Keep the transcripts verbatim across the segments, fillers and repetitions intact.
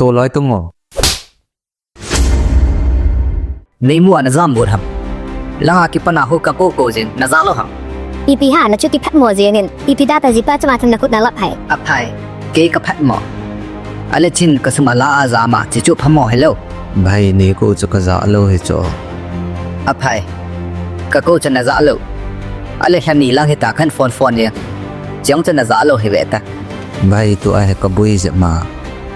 Toloi tu ngo. Neimu a najam bur ham. Langa kipana ho kakou kou jin, naja lou ham. Ipi ham nachuti phat mo jengin, ipi dia tah jipa chunga chun nakhut nalap ham. Aphai, kei kaphat mo. Ale chin kasum ala a jama, chichu phamo hilou. Bhai, neikou chu kaja lou hi chu. Aphai, kakou chu naja lou. Ale lhani lang hita kahin phone phone e. Chiang chu naja lou hi ve ta. Bhai, tua hi kaboi jep ma.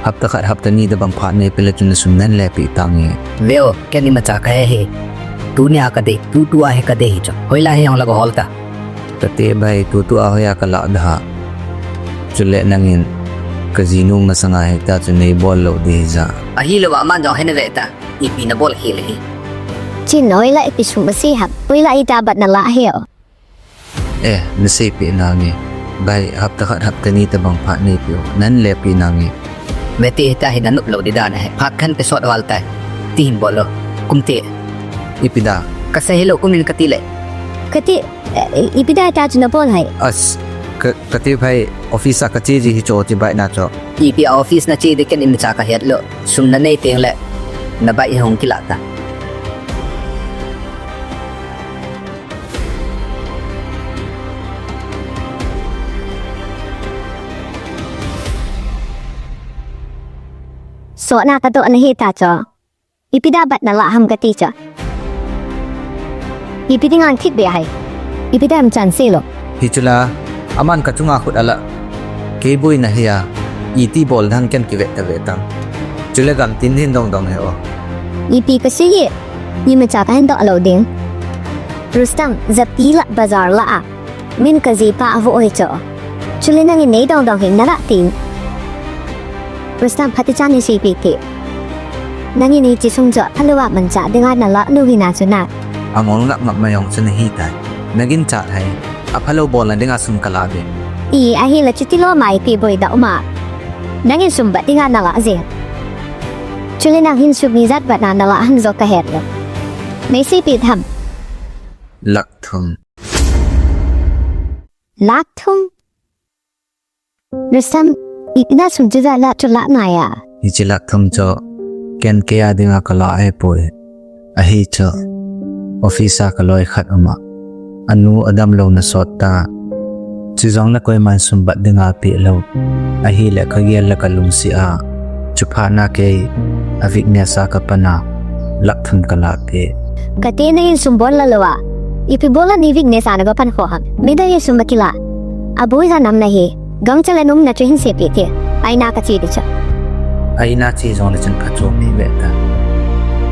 Hapta khat, hapta ni tabang phat neipe le chun sum nahin lepeh tange. Veo, ken imacha kahe hi. Tunia kadei, tutua hi kadei hi chu. Hoilai hi hung la kahol ta. Kati bhai, tutua hoiya kalah da. Chule nangin kajinu masanga hita chu neibol lou ding hija. Ahilou aman jong hin ve ta. Ipi nabol hile hi. Chin, hoilai ipi sum ase ham. Hoilai ita bat nalah hi o. Eh, naseipeh nange. Bhai, hapta khat, hapta ni tabang phat neipeh o. Nahin lepeh nange. Vete hita hi nanop lou ding dan ahi. Phat khat pe sot val tai. Tihin bol lou. Kum ti. Ipi dia. Kasei hilou kum in kati le. Kati, eh, ipi dia ita chu nabol ham. As, ka, kati bhai, office a kache ji hi chu chibai na chu. Ipi a office nache ding ken imacha kahet lou. Sum nanei teng le. Nabai hi hung kilah ta. Sotna kadoh nahi ta chu. Ipi dia bat nalah ham kati chu. Ipi dinga thip be ham. Ipi dia ham chan sei lou. Hichu la, aman kachunga khut ala. Kei boina hi a, iti bol ding ken kivet ta ve tang. Chule gamtin hin dong dong hi o. Ipi kasei hi. Imacha kahin doh lou ding. Rustam, japi la bazar la a. Min kajipa avoh hi chu. Chule nangin nei dong dong hin nalah tin. Rustam, phatechan hin seipeh te. Nangin hiche sum chu aphalou a manchah dinga nalah lou hina chu na. Angol ngap ngap mai jong chu nahi tai. Naginchat ham. Aphalou bolna dinga sum kalah be. I, ahile chuti lou mai pe boi da uma. Nangin sum bat dinga nalah jeng. Chule nangin sum ijat bat na nalah ham jong kahet lou. Nei seipeh ham. Lakh thum. Lakh thum? Rustam, ipi dia sum chu jalah chu lah ngai a. Hiche lakh thum chu ken kei a dinga kalah ahipoi. Ahi chu office a kaloi khat uma. Anu adam louna sot ta. Chujongle koiman sum bat dinga peh lou. Ahile kagel le kalungset a. Chuphat na kei a weakness a kapan a lakh thum kalah peh. Kati nangin sum bol la lou a. Ipi bol a nei weakness a nagapan kho ham. Midang in sum akilah. Aboi ja nam nahi. Gangchal a um na chu hin seipeh te. Aina kache ding chu. Aina che jongle chun phachu mi ve ta.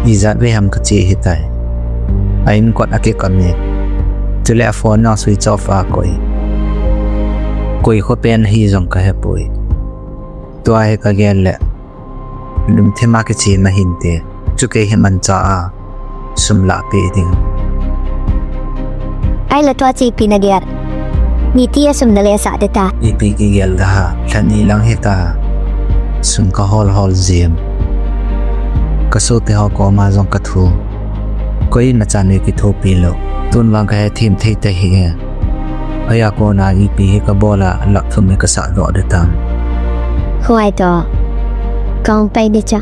Ijat ve ham kache hitai. A in kot akikam e. Chule a phone jong switch off a koi. Koi kho pen hi jong kahepoi. Tua hi kagel le. Lungthim a kichim ahinte. Chu kei hi manchah a sum lah peh ding. Ahile tua chu ipi nagel. Niti a sum nalesah ding ta. Ipi kigel da ha. Lhani lang hita. Sum kahol hol jim. Kasopi ho koma jong kathu. Koimachan nei kithopi lou. Tun vang kahethem thei tahih e. Hoiya kona ipi hi kabol a lakh thum hi kasah doh ding tam. Huai toh. Kahung pai ding chu.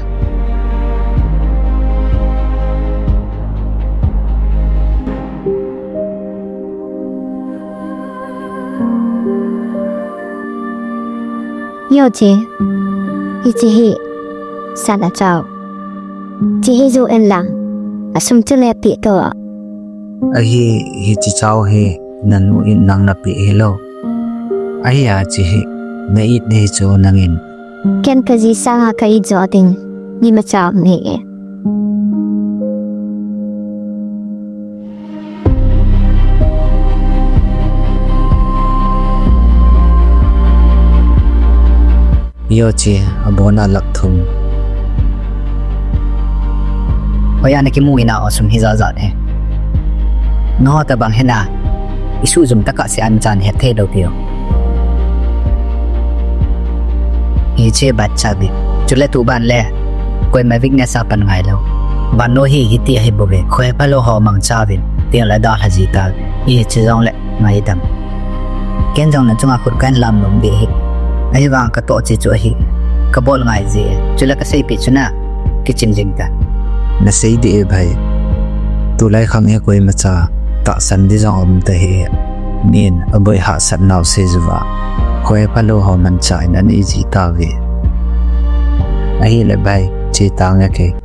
Yo che. Hiche hi. Sana chao. Che hi jo en lang. Asum chu le peh to. Ahi, hiche chao hi. Nanu in nang napeh hilou. Ahia che hi, na it nahi chu nangin. Ken kaji sanga ka it jo ding, imacha um hi e. Yo che, abona lakh thum. Hoiya nakimu hina o sum hi jat jat e. Nangho tabang hina. Isuh jum tah a se an chan het thei lou piu. Hiche bat cha bi. Chule tu ban le. Koima weakness a pan ngai lou. Vannoi hi hiti ahi bouve. Khoi phalou ho mangcha uvin. Tin la dalha ji ta. Hiche jong le. Ngaidam. Ken jong na chunga khut kahin lam nom ding ahi. Ahivang katoh che chu ahi. kabol ngai ji. Chule kaseipeh chu na, kichim jing ta. Nasei dih e bhai. Tulai khang hi koimacha tahsan ding jong aum tahih. Min aboi hahsat nau sei jiuva, koi phalou ho manchah in ana iji tauve. Ahile bhai, che tange kei.